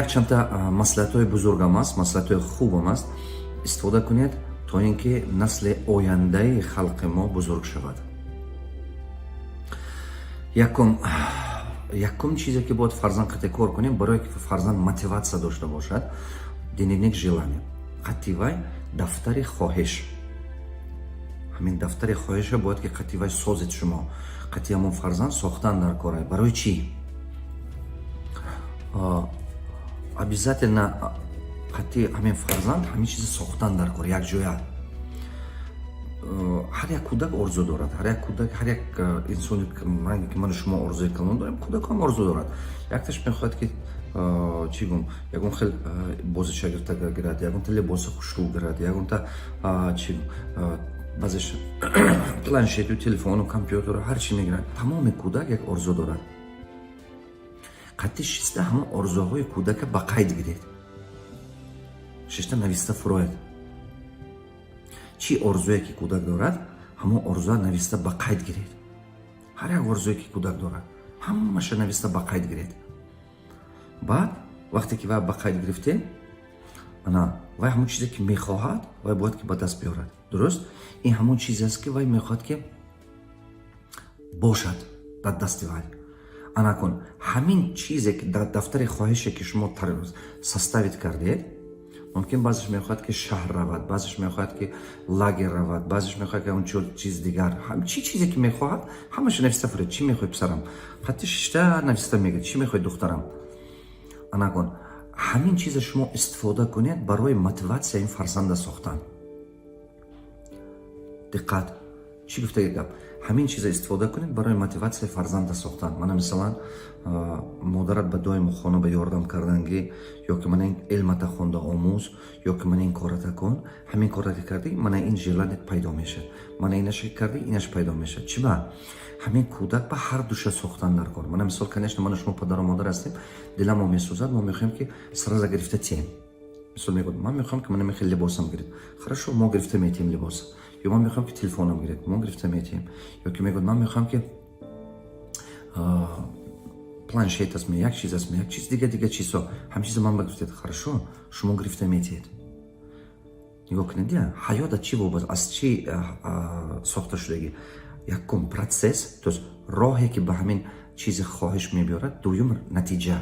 Якчандта маслиҳатҳои бузургам аст, маслиҳатҳои хубам аст, истифода кунед, то ин ки насли ояндаи халқи мо бузург шавад. Якум чизе, ки бояд фарзанд қати кор кунем, барое ки фарзанд мотиватсия дошта бошад, дневник желания, қати вай дафтари хоҳиш. Ҳамин дафтари хоҳиша бояд ки қати вай созед шумо, қати ҳамон фарзанд сохтан дар кора. Барои чӣ обязательно қати ҳамин фарзанд ҳамин чизи сохтан дар кор якҷоя? Ҳар як кӯдак орзу дорад, ҳар як кӯдак, ҳар як инсони ранге ки ману шумо орзуи калон дорем, кӯдакам орзу дорад. Якташ мехоҳад, ки, чӣ гум, ягон хел бозича гирифта гирад, ягонта либоси хушрӯ гирад, ягонта чи, баъзеш планшету телефону компютеру ҳар чи мегирад. Тамоми кӯдак як орзу дорад. Қатъи шиста ҳамон орзуҳои кӯдака ба қайд гиред, шишта нависта фуроед. Чӣ орзуе ки кӯдак дорад, ҳамон орзуа нависта ба қайд гиред. Ҳар як орзуе ки кӯдак дорад, ҳамаша нависта ба қайд гиред. Баъд вақте ки вай ба қайд гирифтем, ана вай ҳамон чизе ки мехоҳад, вай бояд ки ба даст биёрад. Дуруст, ин ҳамон чизе аст, ки вай мехоҳад ки бошад дар дасти вай. Ана кун, ҳамин чизе ки дар дафтари хоҳише ки шумо составить кардед, мумкин баъзеш мехоҳад, ки шаҳр равад, баъзеш мехоҳад, ки лагер равад, баъзеш мехоҳад, ки он чиз дигар, чӣ чизе ки мехоҳад, ҳамаша нависта фуред. Чӣ мехоҳӣ, писарам? Хатти шишта нависта мегӯяд. Чӣ мехоҳӣ, духтарам? Ана кун, ҳамин чиза шумо истифода кунед барои мотиватсия ин фарзанда сохтан. Диққат, чӣ гуфтаги гап? Ҳамин чиза истифода кунед барои мотиватсияи фарзанда сохтан. Мана, мисалан, модарат ба доимо хона ба ёрдам кардангӣ, ё ки мана ин илмата хонда омӯз, ё ки мана ин кората кун. Ҳамин корра ки кардӣ, мана ин желание т пайдо мешавад, мана инаша ки кардӣ, инаш пайдо мешавад. Чӣ ба ҳамин кӯдак ба ҳар душа сохтан дар кор? Мана мисол, конечно, мана шумо падару модар ҳастем, диламо месӯзад, мо мехоҳем, ки сразу гирифта тием. Мисол, мегӯяд: «Ман мехоҳам, ки мана мехел либосам гиред». Хорошо, мо гирифта метиҳем либоса. Ё «Ман мехоҳам, ки телефонам гиред», мо гирифта метиҳем. Ё ки мегӯяд: «Ман мехоҳам, ки планшет аст, як чиз аст, як чиз дига, дига чизҳо, ҳам чиза ман ба гирифтед». Хорошо, шумо гирифта метиҳед. Нигоҳ кунед, я ҳаёт аз чӣ вобаста, аз чӣ сохта шудагӣ? Якум процесс, то есть роҳе, ки ба ҳамин чизи хоҳиш мебиёрад, дуюм натиҷа.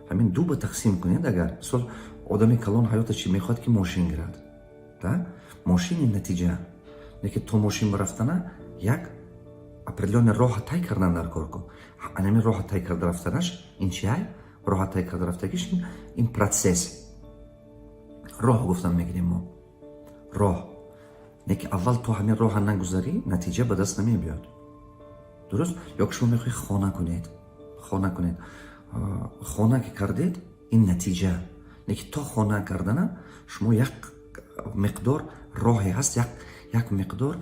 Ҳамин ду ба тақсим кунед. Агар, мисол, одами калон ҳаёта чӣ мехоҳад? Ки мошин гирад, да, мошини натиҷа. Лекин то мошин ба як определённый роҳа тай кардан дар кор ку. Анами роҳа тай карда рафтанаш ин чи ай? Роҳа тай карда рафтагиш ин процесс, роҳ гуфтан мегирем мо, роҳ. Лекин аввал то ҳамин роҳа нагузарӣ, натиҷа ба даст намебиёд. Дуруст? Ё ки шумо мехоҳед хона кунед, хона кунед, хона ки кардед, ин натиҷа. Лекин то хона кардана шумо як миқдор роҳе ҳаст, як миқдор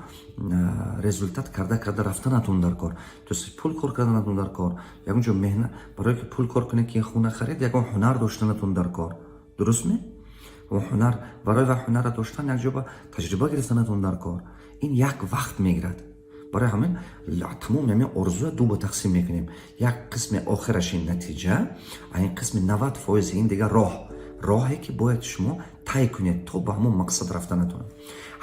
результат карда карда рафтанатон дар кор, то есть пул кор карданатон дар кор, ягон ҷо меҳнат. Барое ки пул кор кунед, ки хона харед, ягон ҳунар доштанатон дар кор. Дуруст ме? Ҳунар, барои ва ҳунарра доштан як ҷо ба таҷриба гирифтанатон дар кор. Ин як вақт мегирад. Барои ҳамин тамоми ҳамин орзуя ду ба тақсим мекунем: як қисми охираш ин натиҷа, а ин қисми 90 фоизи ин дигар роҳ, роҳе ки бояд шумо тай кунед то ба ҳамон мақсад рафтанатон.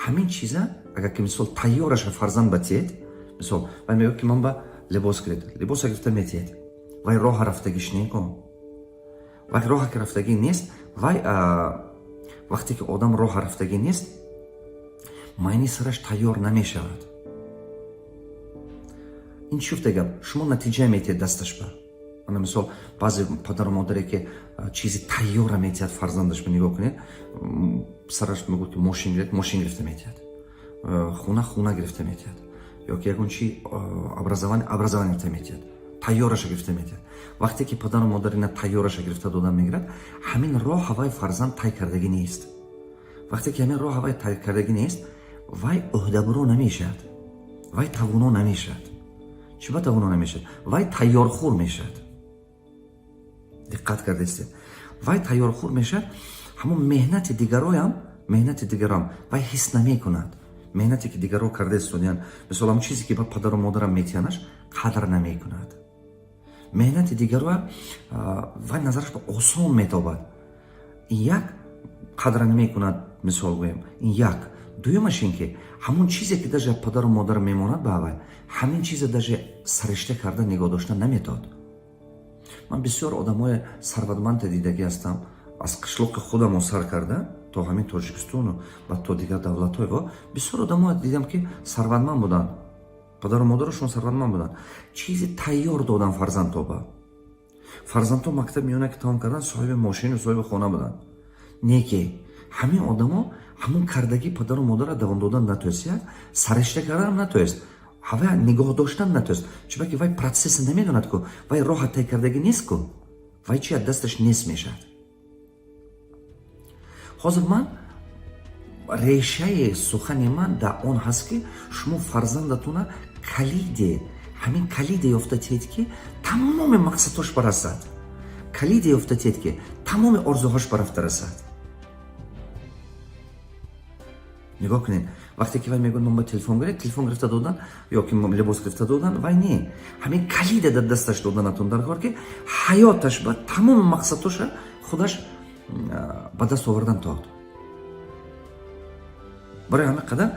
Ҳамин чиза агар ки, мисол, тайёраша фарзанд ба тиед, мисол, вай мегӯяд, ки ман ба либос гиред, либоса гирифта метиҳед, вай роҳа рафтагиш неку. Вай роҳа ки рафтагӣ нест, вай вақте ки одам роҳа рафтагӣ нест, майни сараш тайёр намешавад. Ин чӣ гуфта гап? Шумо натиҷа метиҳед дасташ ба. Ана, мисол, баъзе падару модаре ки чизи тайёра метиҳад фарзандаш ба, нигоҳ кунед, сараш мегӯяд, ки мошин гиред, мошин гирифта метиҳад, хона, хона гирифта метиҳад, ё ки ягон чи, образование, образование гирифта метиҳад, тайёраша гирифта метиҳад. Вақте ки падару модар ина тайёраша гирифта додан мегирад, ҳамин роҳ вай фарзанд тай кардагӣ нест. Вақте ки ҳамин роҳ вай тай кардагӣ нест, вай ӯҳдабуро намешавад, вай тавоно намешавад. Чӣ ба тавоно намешавад? Вай тайёрхӯр мешавад. Диққат кардастед? Вай тайёрхӯр мешавад. Ҳамон меҳнати дигароям, меҳнати дигароам вай ҳис намекунад. Меҳнате ки дигаро карда истодиянд, мисол, ҳамон чизе ки ба падару модарам метиҳанаш, қадр намекунад. Меҳнати дигарро вай назараш ба осон метобад. Ин як қадра намекунад, мисол гӯем. Ин як. Дуюмаш ин ки ҳамон чизе, ки даже падару модар мемонад ба вай, ҳамин чиза даже саришта карда нигоҳ дошта наметод. Ман бисёр одамои сарватманда дидагӣ ҳастам, аз қишлоқи худамон сар карда то ҳамин Тоҷикистону ва то дигар давлатҳои. Бисёр одамое дидам, ки сарватманд буданд, падару модарашон сарватманд буданд, чизи тайёр додан фарзандҳо ба фарзандҳо. Мактаб миёна ки тамом кардан, соҳиби мошину соҳиби хона буданд. Не ки ҳамин одамо ҳамон кардагии падару модарро давом додан натоест, як саришта карданам натоест, ҳавай нигоҳ доштан натоест. Чунки вай процесса намедонад ку, вай роҳа тай кардагӣ нест ку, вай чи аз дасташ нест мешавад. Ҳозир ман решаи сухани ман дар он ҳаст, ки шумо фарзандатуна калиде, ҳамин калиде ёфта тиҳед, ки тамоми мақсадҳош барасад, калиде ёфта тиҳед, ки тамоми орзуҳош барафта расад. Нигоҳ кунед, вақте ки вай мегӯяд: «Ман ба телефон гиред», телефон гирифта додан ё ки либос гирифта додан вай не, ҳамин калиде дар дасташ доданатон дар кор, ки ҳаёташ ба тамоми мақсадҳоша худаш ба даст овардан тод. Барои ҳамин қадар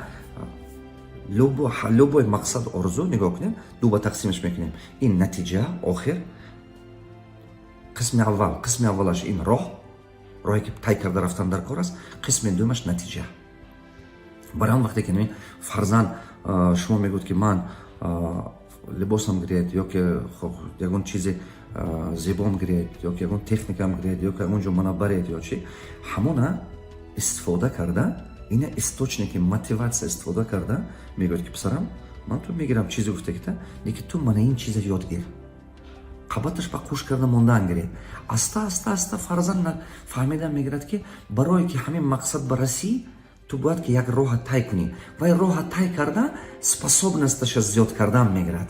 любой мақсад, орзу, нигоҳ кунем, ду ба тақсимаш мекунем. Ин натиҷа, охир қисми аввал, қисми аввалаш ин роҳ, роҳе ки тай карда рафтан дар кор аст, қисми дуюмаш натиҷа. Барои ҳам вақте ки фарзанд шумо мегӯяд, ки ман либосам гиред ё ки ягон чизи зебом гиред, ё ки ягон техникам гиред, ё ки ягон ҷо мана баред, ё чи, ҳамона истифода карда, ина источники мотивация истифода карда мегӯяд, ки: «Писарам, ман ту мегирам чизе гуфтагита, лекин ту мана ин чиза ёд гир», қабаташ ба қуш карда мондаан гиред. Аста аста аста фарзанд фаҳмида мегирад, ки барое ки ҳамин мақсад барасӣ, ту бояд ки як роҳа тай кунӣ. Вай роҳа тай карда, способносташа зиёд кардан мегирад,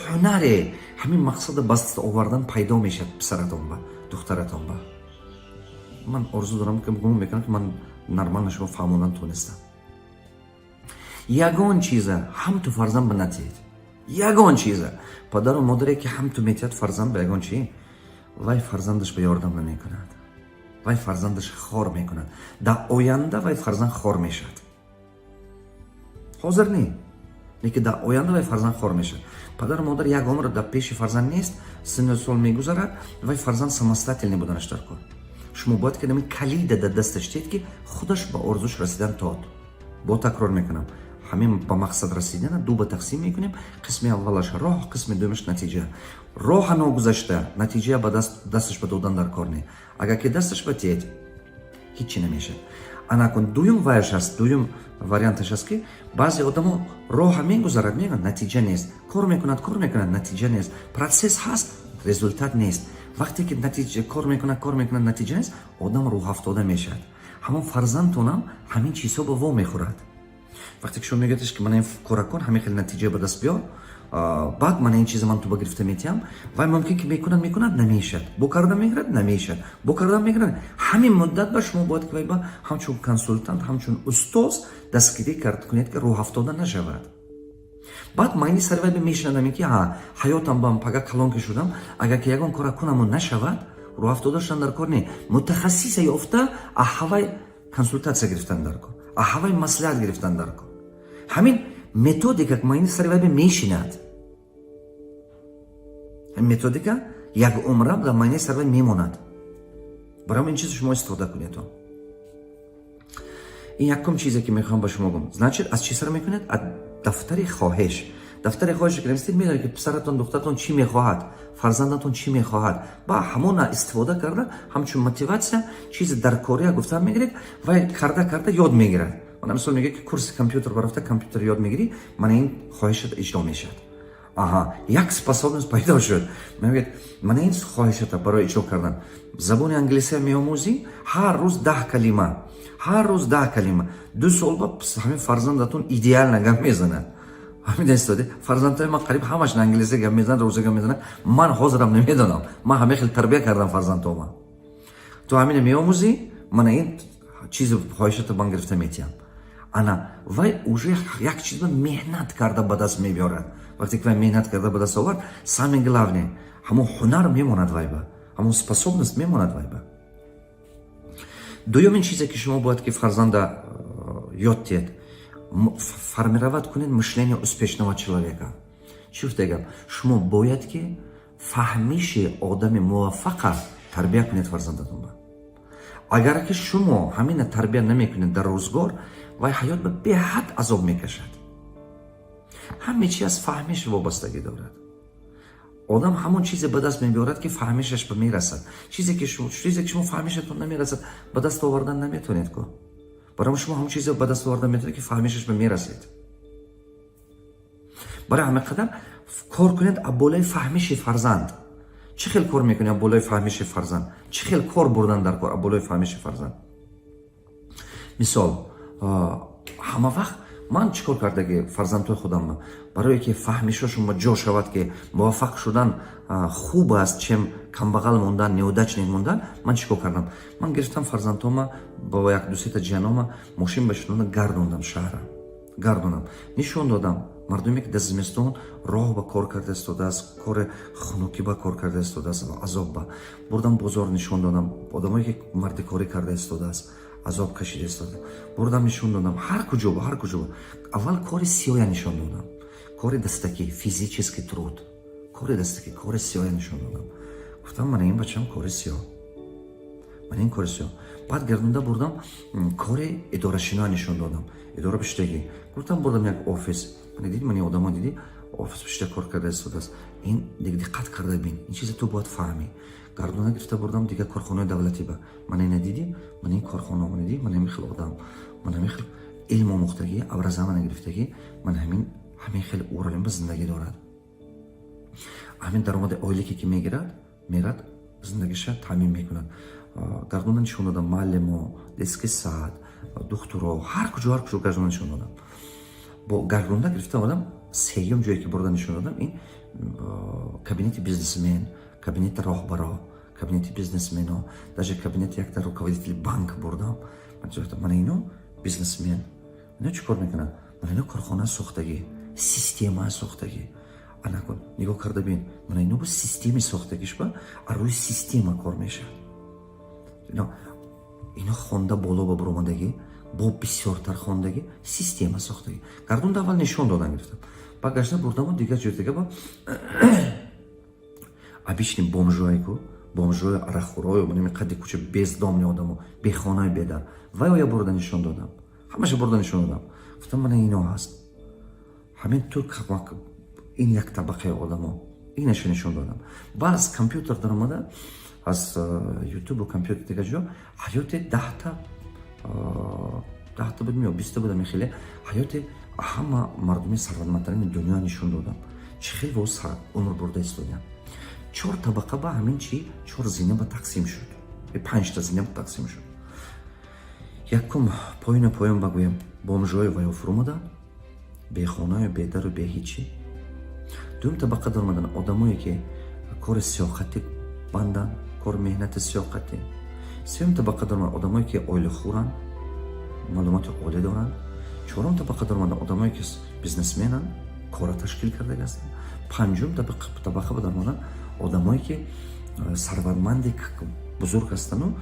ҳунаре ҳамин мақсада баст овардан пайдо мешавад писаратон ба, духтаратон ба. Ман орзу дорам, ки гумон мекунам, ки ман нормально шумо фаҳмондан тонистам. Ягон чиза ҳам ту фарзанд ба натиҳед, ягон чиза. Падару модаре, ки ҳам ту метиҳад фарзанд ба ягон чи, вай фарзандаш ба ёрдам намекунад, вай фарзандаш хор мекунад. Дар оянда вай фарзанд хор мешавад. Ҳозир не, лекин дар оянда вай фарзанд хор мешавад. Падару модар як умр дар пеши фарзанд нест, синну сол мегузарад, вай фарзанд самостоятельный буданаш дар кор. Шумо бояд ки ҳамин калида дар дасташ тиҳед, ки худаш ба орзуш расидан тод. Бо такрор мекунам, ҳамин ба мақсад расидана ду ба тақсим мекунем: қисми аввалаш роҳ, қисми дуюмаш натиҷа. Роҳа ногузашта натиҷа ба дасташ ба додан дар кор не. Агар ки дасташ ба тиҳед, ҳичи намешавад. Анакун дуюм ваяш аст, дуюм варианташ аст, ки баъзе одамо роҳа мегузарад, мегӯяд, натиҷа нест, кор мекунад, кор мекунад, натиҷа нест, процесс ҳаст, результат нест. Вақте ки натиҷа, кор мекунад, кор мекунад, натиҷа нест, одам рӯҳафтода мешавад. Ҳамон фарзандтонам ҳамин чизҳо ба во мехӯрад. Вақте ки шумо мегӯядш, ки мана ин кора кун, ҳамин хел натиҷа ба даст биёр, баъд мана ин чиза ман ту ба гирифта метиҳам, вай мумкин ки мекунад, мекунад, намешавад, бо карда мегирад, намешавад, бо карда мегирад. Ҳамин муддат ба шумо бояд ки вай ба ҳамчун консултант, ҳамчун устоз дастгирӣ кард кунед, ки рӯҳафтода нашавад. Баъд майни сари вай мешинад ҳамин, ки ҳа, ҳаётам ба пага калон ки шудам, агар ки ягон кора кунаму нашавад, рӯҳафтода шудан дар кор не, мутахассиса ёфта, аҳавай консултатсия гирифтан дар кор, аҳавай маслиҳат гирифтан дар кор. Ҳамин методика майни сари вай мешинад, ҳамин методика як умра дар майнаи сари вай мемонад. Барои ин чиз шумо истифода кунед. Ин якум чизе, ки мехоҳам ба шумо гум. Значит, аз чӣ сар мекунед? Аз дафтари хоҳиш. Дафтари хоҳиш ки нависед, медонед, ки писаратон, духтаратон чӣ мехоҳад, фарзандатон чӣ мехоҳад. Ба ҳамона истифода карда, ҳамчун мотиватсия, чизи даркория гуфта мегиред, вай карда карда ёд мегирад. Мана, мисол, мегӯяд, ки курси компютер барафта, компютер ёд мегирӣ, мана ин хоҳишат иҷро мешавад. Аҳа, як способность пайдо шуд. Мегӯяд: «Мана ин хоҳишата барои иҷро кардан забони англисия меомӯзӣ, ҳар рӯз 10 калима, ҳар рӯз 10 калима». 2 сол ба ҳамин фарзандатон идеально гап мезанад. Ҳамин истоде фарзандҳои ман қариб ҳамаш англисия гап мезанад, русия гап мезанад. Ман ҳозирам намедонам, ман ҳамин хел тарбия кардам фарзандҳома. Ту ҳамина меомӯзӣ, мана ин чизи хоҳишата ман гирифта метиҳам. Ана вай уже як чизба меҳнат карда ба даст мебиёрад. Вақте ки вай меҳнат карда ба даст овард, самое главное, Ҳамон ҳунар мемонад вайба, ҳамон способность мемонад вайба. Дуюмин чизе, ки шумо бояд ки фарзанда ёд диҳед, формировать кунед мышление успешного человека. Чӣ гуфта гап? Шумо бояд ки фаҳмиши одами муваффақа тарбия кунед фарзандатонба. Агар ки шумо ҳамина тарбия намекунед, дар рӯзгор вай ҳаёт ба беҳад азоб мекашад. Ҳаме чи аз фаҳмиш вобастагӣ дорад. Одам ҳамон чизе ба даст мебиёрад, ки фаҳмишаш ба мерасад. Чизе ки шумо фаҳмишатон намерасад, ба даст овардан наметавонед ку. Барои шумо ҳамон чизе ба даст овардан метавонед, ки фаҳмишаш ба мерасед. Барои ҳама қадар кор кунед аз болои фаҳмиши фарзанд. Чӣ хел кор мекунед аз болои фаҳмиши фарзанд? Чӣ хел кор бурдан дар кор аз болои фаҳмиши фарзанд? Мисол, ҳама вақт ман чӣ кор кардаги фарзандҳои худамма, барое ки фаҳмишошон ҷо шавад, ки муваффақ шудан хуб аст, чем камбағал мондан, неудачник мондан. Ман чӣ кор кардам? Ман гирифтам фарзандҳома бо як дусета ҷанома, мошин ба шинонда гардондам, шаҳра гардонам, нишон додам мардуме, ки дар зимистон роҳ ба кор карда истодааст, кори хунукӣ ба кор карда истодааст, азоб ба. Бурдам бозор, нишон додам одамое, ки мардикорӣ карда истодааст, азоб кашида истода. Бурдам, нишон додам ҳар куҷо ба, ҳар куҷо ба. Аввал кори сиёя нишон додам, кори дастакӣ, физический труд, кори дастакӣ, кори сиёя нишон додам. Гуфтам: «Мана ин, бачам, кори сиёҳ, мана ин кори сиёҳ». Баъд гардонда бурдам, кори идорашиноя нишон додам, идора пиштагӣ. Гуфтам, бурдам як офис: «Мана диди, мани одамо диди, офис пишта кор карда истодааст. Ин диққат карда бин, ин чиза ту бояд фаҳмӣ». Гардона гирифта бурдам дигар корхонаи давлатӣ ба: «Мана ина дидӣ, мана ин корхона, мана дидӣ, мана ҳамин хел одам, мана ҳамин хел илм омӯхтагӣ, образование гирифтагӣ, мана ҳамин хел уровень ба зиндагӣ дорад, ҳамин даромади оилаке ки мегирад, мерад, зиндагиша таъмин мекунад». Гардона нишон додам муаллимо, детский сад, духтуро, ҳар куҷо, ҳар куҷо гардона нишон додам. Бо гардонда гирифта омадам. Сеюм ҷое, ки бурда нишон додам, ин кабинети бизнесмен, кабинети роҳбаро, кабинети бизнесмено, даже кабинети якта руководители банк бурдам. Мана ино бизнесмен, ино чӣ кор мекунанд, мана ино корхона сохтагӣ, система сохтагӣ, анакун нигоҳ карда бин, мана ино бо системи сохтагиш ба аз рӯи система кор мешавад. Ино хонда боло ба буромадагӣ, бо бисёртар хондагӣ, система сохтагӣ. Гардонда аввал нишон додан гирифтам. Баъд гашта бурдаму дигар ҷои дига ба обычный бомжое ку, бомжою, арақхӯрою, маними қадди кӯча, бездомный одамо, бехонаю бедар, вай оя бурда нишон додам. Ҳамаша бурда нишон додам. Гуфтам: «Мана ино ҳаст, ҳамин ту, ин як табақаи одамо». Инаша нишон додам. Баъд аз компютер даромада, аз ютубу компютер, дигар ҷо ҳаёти 10-та, 10-та будем ё 20-та будам, хеле ҳаёти ҳама мардуми сарватмандтарини дунё нишон додам, чӣ хел во умр бурда истодиям. Чор табақа ба ҳамин чи, чор зина ба тақсим шуд, панҷта зина ба тақсим шуд. Якум, поёна поён багӯям, бомжое ва ё фуромаданд, бехонаю бедару беҳичӣ. Дуюм табақа даромадан одамое, ки кори сиёҳхатӣ банданд, кори меҳнати сиёҳхатӣ. Сеюм табақа даромадан одамое, ки оилахӯранд, маълумоти олӣ доранд. Чорум табақа даромадан одамое, ки бизнесменанд, кора ташкил кардаги ҳастанд. Панҷум табақа ба даромадан одамое, ки сарватманди бузург ҳастану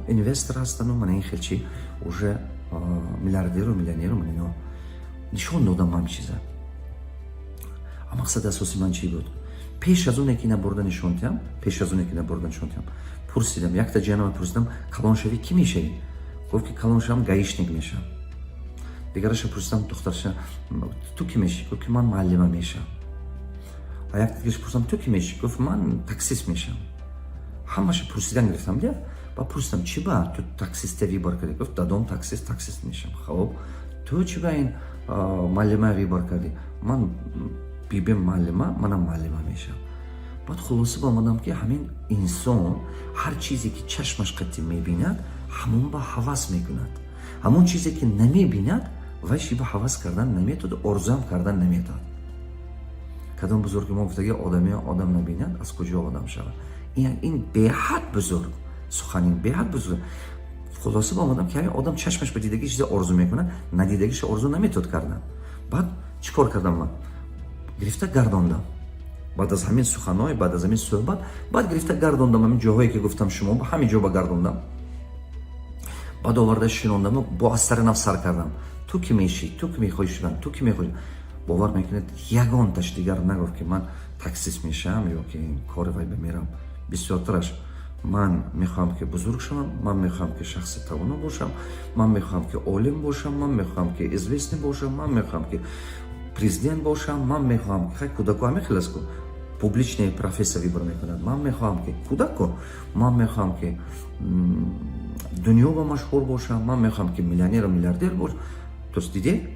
инвестор ҳастану мана ин хел чи, уже миллиардеру миллионеру. Ман ино нишон додам ҳам чиза. А мақсади асоси ман чӣ буд? Пеш аз оне ки ина бурда нишон диҳам, пеш аз оне ки ина бурда нишон диҳам, пурсидам якта ҷанама, пурсидам: «Калон шавӣ, кӣ мешавӣ?» Гуфт, ки калон шавам, гаишник мешавам. Дигараша пурсидам, духтарша: «Ту кӣ мешӣ?» Гуфт, ки ман муаллима мешавам. А як дигаша пурсидам: «Ту кӣ мешӣ?» Гуфт: «Ман таксист мешавам». Ҳамаша пурсидан гирифтам дия. Ба пурсидам: «Чӣ ба ту таксиста выбор кардӣ?» Гуфт: «Дадом таксист, таксист мешавам». «Хоб, ту чӣ ба ин муаллима выбор кардӣ?» «Ман бибим муаллима, манам муаллима мешавам». Баъд хулоса ба омадам, ки ҳамин инсон ҳар чизе, ки чашмаш қатӣ мебинад, ҳамон ба ҳавас мекунад. Ҳамон чизе, ки намебинад, вай шиба ҳавас кардан наметавад, орзуам кардан наметавад. Кадом бузурги мо гуфтаги: «Одаме одам набинад, аз куҷо одам шавад?» Ин беҳад бузург сухан, ин беҳад бузург. Хулоса ба омадам, ки ҳамин одам чашмаш ба дидаги чизе орзу мекунад, надидагиша орзу наметавад кардан. Баъд чӣ кор кардам? Ман гирифта гардондам. Баъд аз ҳамин суханҳой, баъд аз ҳамин суҳбат, баъд гирифта гардондам ҳамин ҷоҳое, ки гуфтам шумо, ҳамин ҷо ба гардондам. Баъд оварда шинондаму бо аз сари нав сар кардам: ту ки мешӣ, ту ки мехоҳӣ шудан, ту ки мехоҳӣ? Бовар мекунед, ягонташ дигар нагуфт, ки ман таксист мешавам ё ки кори вай бимерам. Бисёртараш: ман мехоҳам, ки бузург шавам, ман мехоҳам, ки шахси тавоно бошам, ман мехоҳам, ки олим бошам, ман мехоҳам, ки известный бошам, ман мехоҳам, ки президент бошам, ман мехоҳам. Хай, кӯдако ҳамин хел аст ку, публичная профессия выбор мекунад. Ман мехоҳам, ки кӯдако, ман мехоҳам, ки дунё ба машҳур бошам, ман мехоҳам, ки миллионеру миллиардер бошам. То есть диде,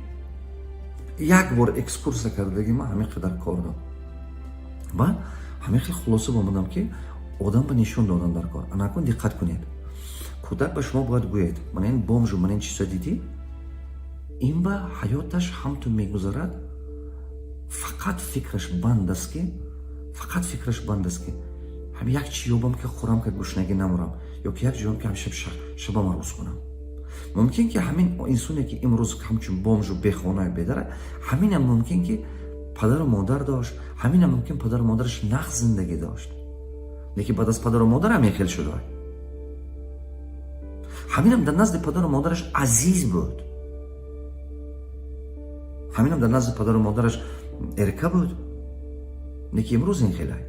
як бор экскурсия кардаги ман ҳамин қадар кор дод ва ҳамин хел хулоса омадам, ки одам ба нишон додан дар кор. Анакун диққат кунед, кӯдак ба шумо бояд гӯед: мана ин бомжу, мана ин чизо дидӣ, ин ба ҳаёташ ҳамту мегузарад, фақат фикраш банд аст, ки фақат фикраш банд аст, ки ҳам як чи ёбам, ки хӯрам, ки гушнагӣ намурам, ё ки як ҷоям, ки ҳамшаб шабама рӯз кунам. Мумкин ки ҳамин инсоне, ки имрӯз ҳамчун бомжу, бехонаю бедара, ҳаминам мумкин ки падару модар дошт, ҳаминам мумкин падару модараш нағз зиндагӣ дошт, лекин баъд аз падару модарам хел шуда. Ҳаминам дар назди падару модараш азиз буд, ҳаминам дар назди падару модараш эрка буд, лекин имрӯз ин хелай.